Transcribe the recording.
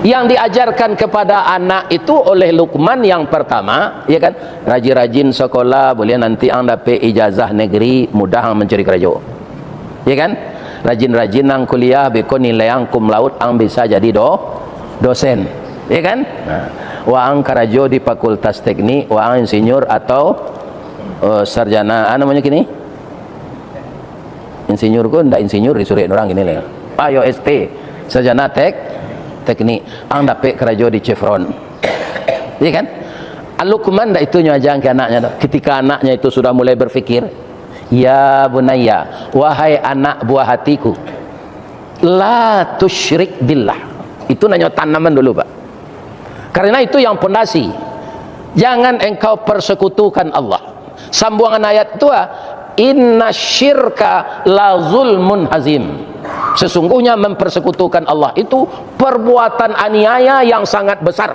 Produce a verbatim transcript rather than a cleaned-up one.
Yang diajarkan kepada anak itu oleh Luqman yang pertama, ya kan? Rajin-rajin sekolah, boleh nanti ang dapek ijazah negeri, mudah ang mencari karajo. Ya kan? Rajin-rajin ang kuliah, beko nilai ang cum laude, ang bisa jadi do-, dosen. Ya kan? Nah, waang karajo di fakultas teknik, waang insinyur atau, eh, sarjana, ah, namanya kini? Insinyur ko ndak insinyur di surek urang kini lah. Ayo S T, sarjana tek-, teknik. Ang dapek karajo di Chevron. Iya kan? Luqman ndak itu nyo ajakan ke anaknya tu. Ketika anaknya itu sudah mulai berpikir, "Ya bunayya, wahai anak buah hatiku, la tusyrik billah." Itu nanyo tanaman dulu, Pak. Karena itu yang pondasi. Jangan engkau persekutukan Allah. Sambuangan ayat tu, ah, "Inna syirka la zulmun hazim." Sesungguhnya mempersekutukan Allah itu perbuatan aniaya yang sangat besar.